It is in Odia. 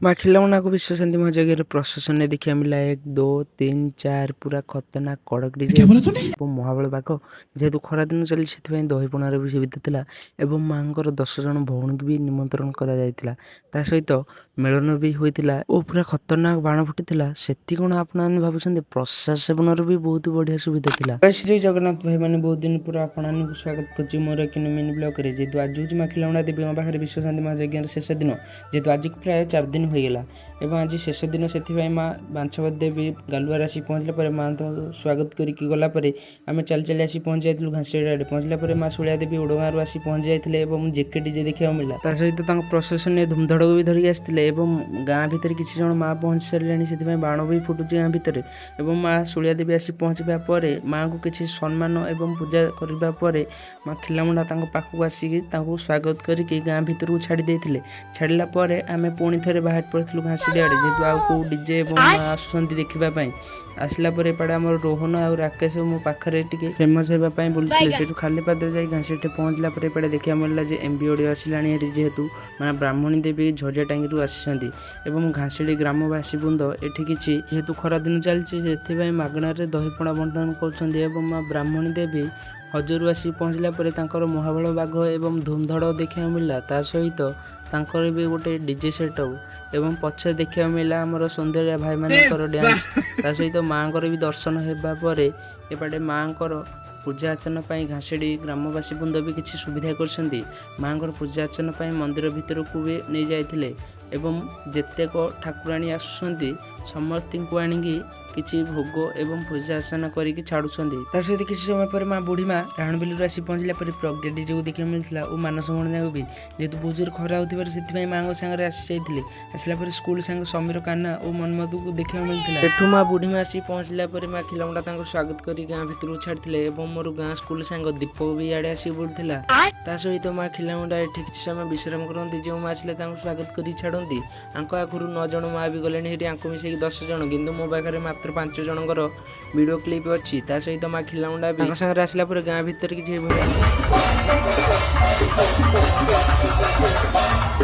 माँ खिलौना को विश्व शांति महायज्ञ प्रशासन ने देखिया मिला 1 2 3 4 ପୁରା ଖତରନାକ କଡ଼କ ଡିଜେ ଏବଂ ମହାବଳ ବାଘ। ଯେହେତୁ ଖରାଦିନ ଚାଲିଛି, ସେଥିପାଇଁ ଦହି ପଣାର ବି ସୁବିଧା ଥିଲା ଏବଂ ମାଆଙ୍କର 10 ଜଣ ଭଉଣୀକୁ ବି ନିମନ୍ତ୍ରଣ କରାଯାଇଥିଲା। ତା ସହିତ ମେଳନ ବି ହୋଇଥିଲା ଓ ପୁରା ଖତରନାକ ବାଣ ଫୁଟିଥିଲା। ସେତିକି କ'ଣ ଆପଣମାନେ ଭାବୁଛନ୍ତି? ପ୍ରସାଦ ସେବନର ବି ବହୁତ ବଢ଼ିଆ ସୁବିଧା ଥିଲା। ଜୟ ଶ୍ରୀ ଜଗନ୍ନାଥ ଭାଇମାନେ, ବହୁତ ଦିନ ପରେ ଆପଣମାନଙ୍କୁ ସ୍ୱାଗତ କରୁଛି ମୋର ଏକ ମିନି ବ୍ଲଗରେ। ଯେହେତୁ ଆଜି ହେଉଛି ମା ଖିଲାମୁଣ୍ଡା ଦେବୀଙ୍କ ପାଖରେ ବିଶ୍ୱଶାନ୍ତି ମହାଯଜ୍ଞର ଶେଷ ଦିନ। ଯେହେତୁ ଆଜିକୁ ପ୍ରାୟ 4 ଦିନ ହୋଇଗଲା ଏବଂ ଆଜି ଶେଷ ଦିନ, ସେଥିପାଇଁ ମା ବାଞ୍ଛବତୀ ଦେବୀ ଗାଲୁଆରେ ଆସି ପହଞ୍ଚିଲା ପରେ ମା ତାଙ୍କୁ ସ୍ୱାଗତ କରିକି ଗଲା ପରେ ଆମେ ଚାଲି ଚାଲି ଆସି ପହଞ୍ଚି ଯାଇଥିଲୁ ଘାସିଆଡ଼ି ଆଡ଼େ। ପହଞ୍ଚିଲା ପରେ ମା ଶୁଳିଆ ଦେବୀ ଓଡ଼ଗାଁରୁ ଆସି ପହଞ୍ଚି ଯାଇଥିଲେ ଏବଂ ଜେକେ ଡିଜେ ଦେଖିବାକୁ ମିଳିଲା। ତା ସହିତ ତାଙ୍କ ପ୍ରସେସନରେ ଧୁମଧଡ଼କ ବି ଧରିକି ଆସିଥିଲେ ଏବଂ ଗାଁ ଭିତରେ କିଛି ଜଣ ମା ପହଞ୍ଚି ସାରିଲେଣି, ସେଥିପାଇଁ ବାଣ ବି ଫୁଟୁଛି ଗାଁ ଭିତରେ। ଏବଂ ମା ଶୁଳିଆ ଦେବୀ ଆସି ପହଞ୍ଚିବା ପରେ ମାଆଙ୍କୁ କିଛି ସମ୍ମାନ ଏବଂ ପୂଜା କରିବା ପରେ ମା ଖିଲାମୁଣ୍ଡା ତାଙ୍କ ପାଖକୁ ଆସିକି ତାଙ୍କୁ ସ୍ୱାଗତ କରିକି ଗାଁ ଭିତରକୁ ଛାଡ଼ି ଦେଇଥିଲେ। ଛାଡ଼ିଲା ପରେ ଆମେ ପୁଣି ଥରେ ବାହାରି ପଡ଼ିଥିଲୁ ଘାସିଡ଼ି ଆଡ଼େ, ଯେହେତୁ ଆଉ କେଉଁ ଡିଜେ ଏବଂ ମା ଆସୁଛନ୍ତି ଦେଖିବା ପାଇଁ। ଆସିଲା ପରେ ଏପଟେ ଆମର ରୋହନ ଆଉ ରାକେଶ ମୋ ପାଖରେ ଟିକେ ଫେମସ୍ ହେବା ପାଇଁ ବୁଲୁଥିଲେ। ସେଠୁ ଖାଲି ପାଦରେ ଯାଇ ଘାସିଠି ପହଞ୍ଚିଲା ପରେ ଏପଟେ ଦେଖିବାକୁ ମିଳିଲା ଯେ ଏମ୍ ବି ଅଡ଼ିଓ ଆସିଲାଣି ହେରି, ଯେହେତୁ ମା ବ୍ରାହ୍ମଣୀ ଦେବୀ ଝରିଆ ଟାଙ୍ଗିରୁ ଆସିଛନ୍ତି। ଏବଂ ଘାସିଡ଼ି ଗ୍ରାମବାସୀ ବୃନ୍ଦ ଏଠି କିଛି ଯେହେତୁ ଖରାଦିନ ଚାଲିଛି, ସେଥିପାଇଁ ମାଗଣାରେ ଦହିପଣା ବଣ୍ଟନ କରୁଛନ୍ତି। ଏବଂ ମା ବ୍ରାହ୍ମଣୀ ଦେବୀ ହଜରୁ ଆସି ପହଞ୍ଚିଲା ପରେ ତାଙ୍କର ମହାବଳ ବାଘ ଏବଂ ଧୁମଧଡ଼ ଦେଖିବାକୁ ମିଳିଲା। ତା ସହିତ ତାଙ୍କର ବି ଗୋଟେ ଡିଜେ ସେଟଅପ୍ ଏବଂ ପଛରେ ଦେଖିବାକୁ ମିଳିଲା ଆମର ସୌନ୍ଦର୍ଯ୍ୟ ଭାଇମାନଙ୍କର ଡ୍ୟାନ୍ସ। ତା ସହିତ ମାଆଙ୍କର ବି ଦର୍ଶନ ହେବା ପରେ ଏପଟେ ମାଆଙ୍କର ପୂଜା ଅର୍ଚ୍ଚନା ପାଇଁ ଘାସିଡ଼ି ଗ୍ରାମବାସୀ ବୃନ୍ଦ ବି କିଛି ସୁବିଧା କରିଛନ୍ତି। ମାଆଙ୍କର ପୂଜା ଅର୍ଚ୍ଚନା ପାଇଁ ମନ୍ଦିର ଭିତରକୁ ବି ନେଇଯାଇଥିଲେ ଏବଂ ଯେତେକ ଠାକୁରାଣୀ ଆସୁଛନ୍ତି, ସମସ୍ତଙ୍କୁ ଆଣିକି କିଛି ଭୋଗ ଏବଂ ପୂଜା ଅର୍ଚ୍ଚନା କରିକି ଛାଡ଼ୁଛନ୍ତି। ତା ସହିତ କିଛି ସମୟ ପରେ ମା ବୁଢ଼ୀ ମା ରାହାଣବିଲରୁ ଆସି ପହଞ୍ଚିଲା ପରେ ପ୍ରଜ୍ଞା ଡିଜେକୁ ଦେଖିବାକୁ ମିଳିଥିଲା ଓ ମାନସ ଭଣଜାକୁ ବି। ଯେହେତୁ ବହୁତ ଜୋରେ ଖରା ହେଉଥିବାରୁ ସେଥିପାଇଁ ମାଆଙ୍କ ସାଙ୍ଗରେ ଆସି ଯାଇଥିଲେ। ଆସିଲା ପରେ ସ୍କୁଲ ସାଙ୍ଗ ସମୀର, କାହ୍ନା ଓ ମନ୍ମଥକୁ ଦେଖିବାକୁ ମିଳିଥିଲା। ଏଠୁ ମା ବୁଢ଼ୀ ମା ଆସି ପହଞ୍ଚିଲା ପରେ ମା ଖିଲାମୁଣ୍ଡା ତାଙ୍କୁ ସ୍ୱାଗତ କରି ଗାଁ ଭିତରକୁ ଛାଡ଼ିଥିଲେ ଏବଂ ମୋର ଗାଁ ସ୍କୁଲ ସାଙ୍ଗ ଦୀପକ ବି ଇଆଡ଼େ ଆସି ବୁଲୁଥିଲା। ତା ସହିତ ମା ଖିଲାମୁଣ୍ଡା ଏଠି କିଛି ସମୟ ବିଶ୍ରାମ କରନ୍ତି। ଯେଉଁ ମା ଆସିଲେ ତାଙ୍କୁ ସ୍ୱାଗତ କରି ଛାଡ଼ନ୍ତି। ଆଙ୍କ ଆଗରୁ 9 ଜଣ ମା ବି ଗଲେଣି ହେରି, ଆଙ୍କୁ ମିଶେଇକି 10 ଜଣ, କିନ୍ତୁ ମୋ ପାଖରେ ମାତ୍ର 5 ଜଣଙ୍କର ଭିଡ଼ିଓ କ୍ଲିପ୍ ଅଛି। ତା ସହିତ ମା ଖିଲାମୁଣ୍ଡା ବି ତାଙ୍କ ସାଙ୍ଗରେ ଆସିଲା ପରେ ଗାଁ ଭିତରେ କିଛି ଏଇଭଳି